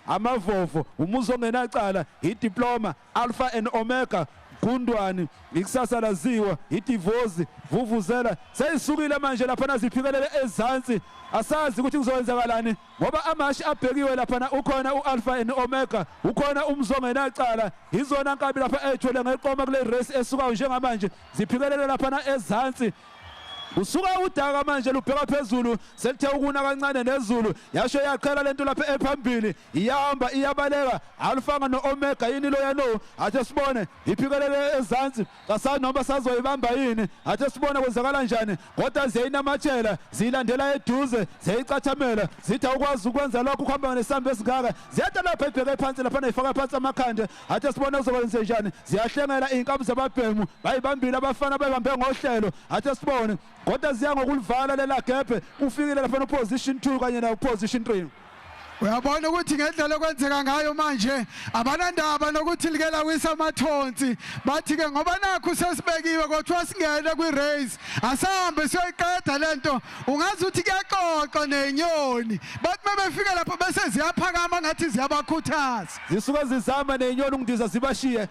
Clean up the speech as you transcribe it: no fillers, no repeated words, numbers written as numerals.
Amavovo, umuzi ongenacala, idiploma, Alpha and Omega, Gundwani, ikusasa laziwa, idivozi, vuvuzela. Seyisukile manje laphana, ziphikelele ezansi. Asazi ukuthi kuzowenzakalani ngoba amashi abhekiwe laphana. Ukhona u-Alpha and Omega, ukhona umuzi ongenacala. Izona nkabi lapha ethwele ngeqoma kule race esukayo njengamanje, ziphikelele laphana ezansi. Kusuka udaka manje lubheka phezulu, selithe ukuna kancane nezulu, yasho yaqhela lento lapha ephambili, iyahamba iyabaleka. Alpha no-Omega yini loya? No, athe sibone, iphikelele ezansi, kasazi noma sazoyibamba yini. Athe sibone kwenzakala kanjani, kodwa ziyayinamathela, ziyilandela eduze, ziyayicathamela, zithi awukwazi ukwenza lokho, ukuhamba ngesambi esingaka. Ziyada lapha, ibheke phansi lapha, ifaka phansi amakhanda. Athe sibone kuzokwenze njani. Ziyahlengela iy'nkabi zababhemu, bayibambile abafana, bayibambe ngohlelo. Athe sibone, kodwa ziya ngokulivala lela gebhe. Ufikile lapha no-position 2 kanye no-position 3. Uyabona ukuthi ngendlela okwenzeka ngayo manje, abanandaba nokuthi like lawisa amathonsi. Bathi ke ngoba nakho sesibekiwe, kodwa singene kwi-race, asahambe siyoyiqeda lento. Ungazi ukuthi kuyaxoxa nenyoni, bathi mebefika lapho bese ziyaphakama ngathi ziyabakhuthaza. Zisuke zizama nenyoni ukundiza, zibashiye.